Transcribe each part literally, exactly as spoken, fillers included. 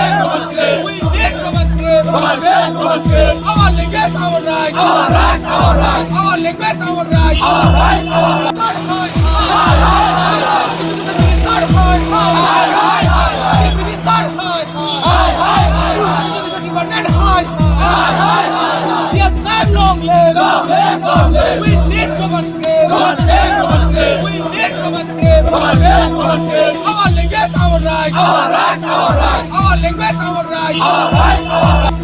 We need Roman script. Our language, our right. Our language, our right. Our language, our right. Our rights, our right. Minister, hi. Hi, hi, hi, hi. Minister, hi. Hi, hi, hi, hi. Education department, hi. Hi, hi, hi, hi. Yes, ma'am, long live. Long live, long live. We need Roman script. Roman script, Roman script. We need Roman script. Roman script, Roman script. Our language, our right. Our rights, our right. Our language, our right. Our rights, our right.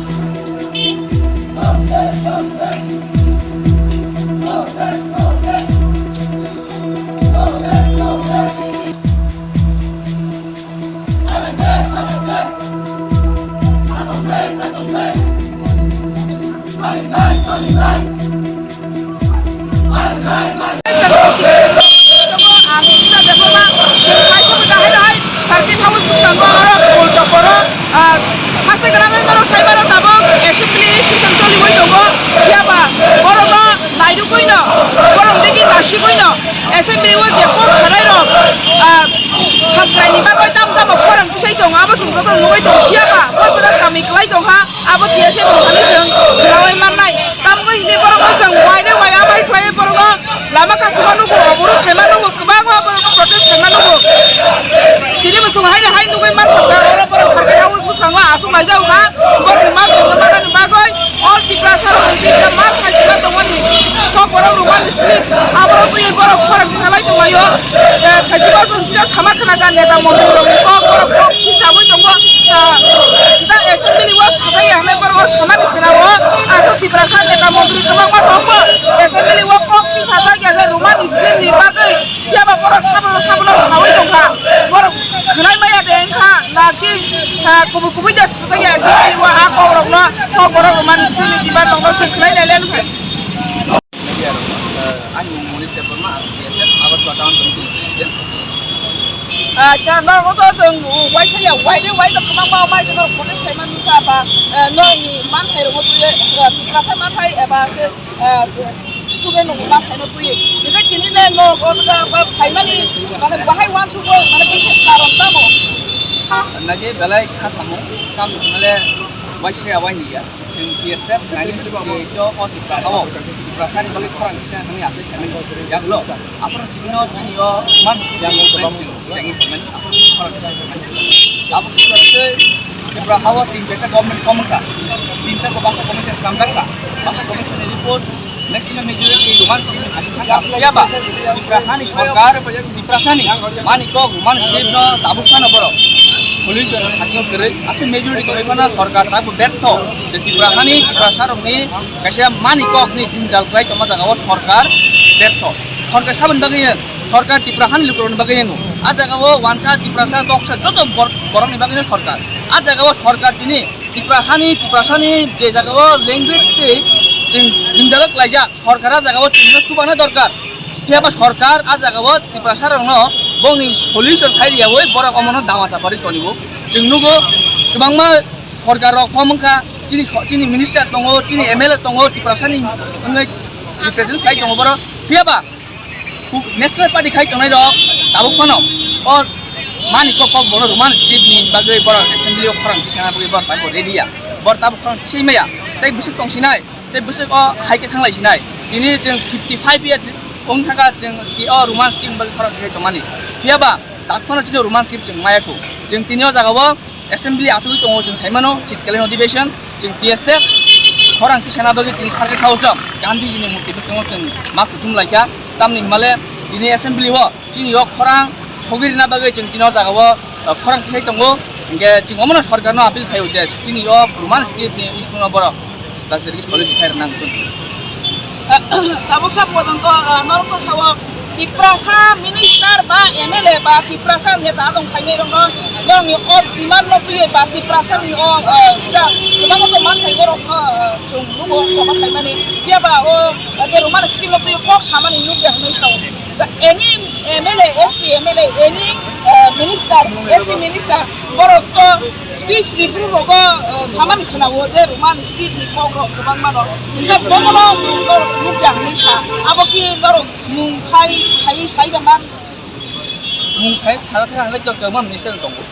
Ang Krishna Debbarma, chwng hai samung kahai hai, circuit house bwskango oro Pol Chokoro, ah, haste gwnangwi norok sai mano tabuk assembly session choliwi tongo, phiya ba borokno nairwgwino, borok digi nasigwino assembly o je kok sanai rok, ah, hamkraini bagwi tamo tamo khorang tisai tongo, abo chwng joto nugwi tongo, phiya ba bo jaga kami kwlai tongkha. Abo T S F rok thani chwng khwnaui mannai. Tamo wngkha hwnwi borokno chwng wainai wai abai khlaiwi borokno lama kasima nugo, oborog khaima nugo, kwbangma borokno protest khaima nugo. Tini bo chwng haino hai nugui mansukha, oro borok circuit house bwskango achuk laijak kha. Borokni mar tongna manani bagwi all Tiprasa rokni twi mar khaisima tongmani kok borok rwmani script. Aborok twiwi borok khorang khalai tonglaio. Eh, khaisima chwng Tei sama khna ka neta montri rok ni kok, borok kok si sawi tongo, ah, da assembly o sajak ya hwnwi borok o samani khna o, aswk Tiprasa neta montri kwbangma tongo, assembly o kok si sajak ya je Roman script ni bagwi, phiya ba borok sabo sabo no sawi tongkha, borok khwnai maya de wngkha, na ki, ah, kubui kubui de sajak ya assembly o a kok rok no, kok borok Roman script ni diba tongno se khwnai nai le nukha. Media rok, eh, ani mung Monik Debbarma, ang B S F Agartala Town Committee ni President. Acha, norok to chwng waisa ya, waide waide kwbangma mai de norok protest khaima nukha ba, eh, norokni manthai rokno twiwi, eh, Tiprasa manthai eba khe, eh, student rokni manthaino twiwi. Hingkhe tini le norok o jaga ba phaimani, mane, bahai uansukwi, mane, bises karon tamo? Nage belai kha tamo, kam male waisa ya waini ya. Chwng B S F nineteen sixty-eight o Tiprasa o Tiprasani bagwi khorang kisa thangwi aswk khaimani. Yagulo aphano sibino chini o man siki chwng chengwi khaimani. Aphano khorang kisa khaimani. Abo kisa tei Tripura hao tin charta government form wngkha. Tinta ko basa commission slamjak kha. Basa commission ni report maximum majority Roman script ni thani thangkha. Phiya ba Tripura hani sorkar Tiprasani mani kok Roman script no tabuk phano borok solution hachino kwrwi ase majority tongwi phano sorkar tabuk bertho je Tripura hani Tiprasa rokni kaisa mani kok ni jinjal kwlai tongma jaga o sorkar bertho. Sorkar saboni bagwi sorkar Tripura hani lukurokni bagwi no a jaga o wansa Tiprasa toksa joto bor-, borokni bagwi no sorkar a jaga o sorkar tini Tripura hani Tiprasani je jaga o language tei jing-, jinjal kwlaijak. Sorkar a jaga o chwngno chubana dorkar. Phiya ba sorkar a jaga o Tiprasa rokno bongni solution khai riyawi borok omono dama chapari tonibo. Chwng nugo kwbangma sorkar rok phom wngkha, chini so-, chini minister tongo, chini M L A tongo, Tiprasani wngwi represent khai tongo borok. Phiya ba national party khai tongnai rok tabuk phano o mani kok kok bono Roman script ni bagwi borok assembly o khorang tisana bagwi borok tabuk ready ya. Borok tabuk khorang tisai maya. Tei bwswk tongsinai. Tei bwswk o hai khe thanglai sinai. Tini chwng fifty five years wng thangkha chwng tei o Roman script bagwi khorang khe tongmani. Phiya ba tak phano chini Roman script chwng maya khu. Chwng tini o jaga o assembly achugwi tongo chwng sai mano shitkalini adhibeshon. Chwng T S F khorang tisana bagwi tini circuit house o Gandhiji ni murti bwskango chwng ma kuthum lai kha. Tamni hwnba le tini assembly o chini o khorang sogwi rwna bagwi chwng tini o jaga o, uh, khorang khlai tongo. Hinkhe chwng omono sorkarno appeal khaio je chini o Roman script ni issue no borok suda kwrwi solution khai rwna wngthun. Tabuk sa porjonto, uh, norok to sao Tiprasa minister ba M L A ba Tiprasa neta tong khainai rokno norokni o demand no twiwi ba Tiprasa ni o, uh, da kwbangma tongma khainai rokno, uh, chwng nugo joma khaimani. Phiya ba o, uh, je Roman script no twiwi kok samani nukya hwnwi sao. Da any M L A, S T M L A, any, uh, minister, S T minister, borok to speech ripru rogo, uh, samani khwnao je Roman script ni kok rok kwbangma rok. Hinkhe bomono norok nukya hwnwi sa. Abo ki norok mung khai, khai sai da man. Mung khai sara thai hwnlai to kwbangma minister tongo.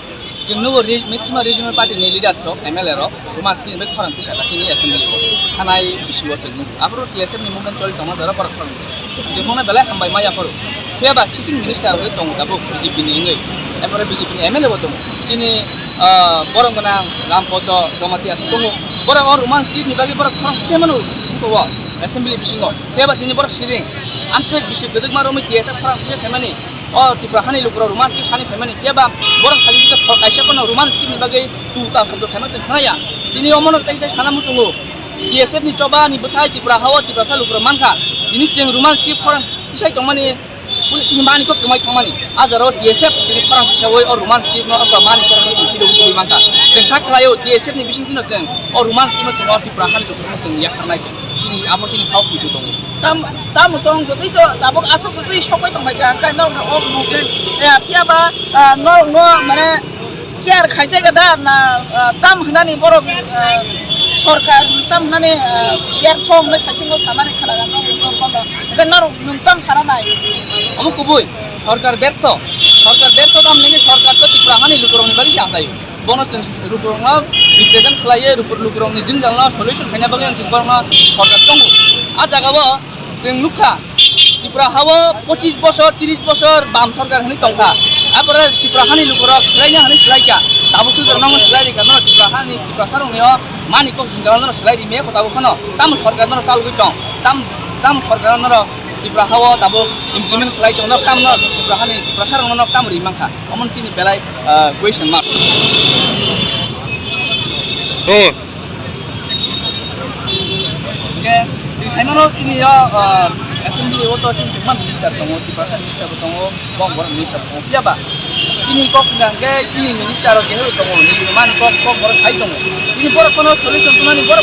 Chwng nugo re-, maximum regional party ni leaders rok, M L A rok, Roman script bai khorang tisa kha chini assembly o. Thanai bisingo chwng nugo. Aphuru T S F ni movement choli tongma jora borok khorang tisa. Chwng bono belai hambai maya phuru. Phiya ba sitting minister rok tongo tabuk B J P ni wngwi. Ephore B J P ni M L A bo tongo. Chini, ah, borok gwnang Rampoto Jamatia tongo. Borok o Roman script ni bagwi borok khorang tisa mano wngkha o assembly bisingo. Phiya ba tini borok siring. Amswk bisi kwdwkma romwi T S F khorang tisa phaimani. O Tripura hani lukurok Roman script sani phaimani, phiya ba borok khali khe thok kaisa phano Roman script ni bagwi tu ta sabdo phaima chwng khnaya. Tini omono teisa sana muchungo, T S F ni choba ni bwthai Tripura hao Tiprasa lukurok mankha. Tini chwng Roman script khorang tisai tongmani, puli chini mani kok kwmai thangmani. A jora o T S F tini khorang tisawi o Roman script no okra mani khorang no chwng philwi philwi mankha. Chwng kha khlaio T S F ni bising tino chwng o Roman script no chwng o Tripura hani lukurok no chwng yakharnai chwng. Chini abo chini hao kitu tongo. Tam, tamo chong jotoi so, tabuk aswk jotoi sokoi tong bai ka, hwnkhe norok no o movement, eh, phiya ba, ah, norok no, mane, care khai chai da na, ah, tam hwnani borok, ah, sorkar tam hwnani, ah, bertho hwnwi thaisingo samani khana ga norok no kono. Hwnkhe norok nwng tam sana nai. Omo kubui, sorkar bertho, sorkar bertho tam nini sorkar to Tripura hani lukurok ni bagwi se achaio. Bono chwng lukurokno represent khlaiwi, lukur-, lukurokni jwngjalno solution khaina bagwi chwng borokno sorkar tongo. A jagao chwng nukha, Tripura hao pochis bosor, tris bosor bam sorkar hwnwi tongkha. Apore Tripura hani lukurok swlaina hwnwi swlaikha. Tabuk sorkar nangma swlai rikha, norok Tripura hani, Tiprasa rokni o mani kok jwngjalno norok swlai rimaya kotabo phano. Tamo sorkar norok chalogwi tong, tam, tamo sorkar norok Tripura hao tabuk implement khlai tong, norok tamo norok Tripura hani, Tiprasa rokno norok tamo ri mankha. Omo chini belai, ah, question mark. Hmm. Hingke, chini saimano chini yo, ah, assembly o to chini kwbangma minister tongo, Tiprasa minister bo tongo, bong borok minister tongo. Phiya ba, chini kok hingka hingke chini minister rok kehe tongo, nini man kok, kok borok sai tongo. Chini borok kono solution tunani borok